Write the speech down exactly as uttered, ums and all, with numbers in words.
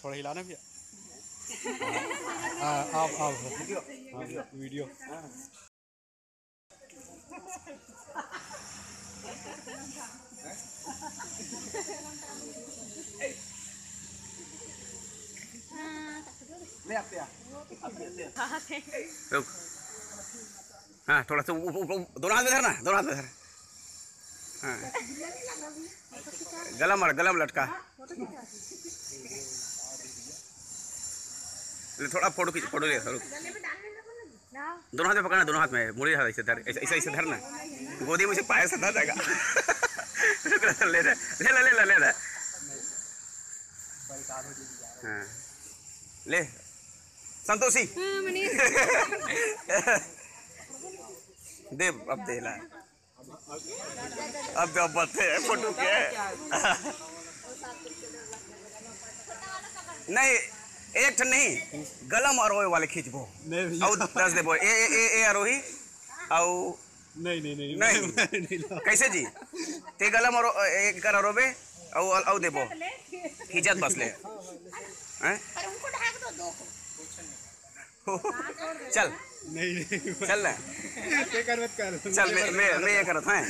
थोड़ा हिलाना भैया। हाँ, आप, आप। वीडियो, हाँ, वीडियो। ले आते हैं। रुक। हाँ, थोड़ा सा उ-, उ-, उ-, दोनों हाथ में धरना, दोनों हाथ में धर। हाँ। गला मार, गला में लटका। ले, थोड़ा फोटो खींच, फोटो ले, रुक। दोनों हाथ में पकड़ना, दोनों हाथ में, मुड़ी हाथ ऐसे धर, ऐसे, ऐसे, ऐसे धरना। गोदी में से पाया से धर जाएगा। रुक, रुक, ले, ले, ले, ले, ले, ले, ले। हाँ। ले, संतोषी। हाँ, मनीष। दे, अब दे ला। अब तो अब बात है, फोटो के। नहीं, एक ठन नहीं, गलम और ओए वाले खींचबो। नहीं भैया। अउ दस देबो, ए, ए, ए, ए आरोही, अउ नहीं, नहीं, नहीं, नहीं। मैं नहीं लाऊं। कैसे जी? ते गलम और ए, कर आरोबे, अउ, अउ देबो। खींचत बस ले। हैं? अरे उनको ढाक दो, दो को। चल। नहीं, नहीं। चल ना। ते कर मत कर। चल, मैं, मैं, मैं ये करत, हैं?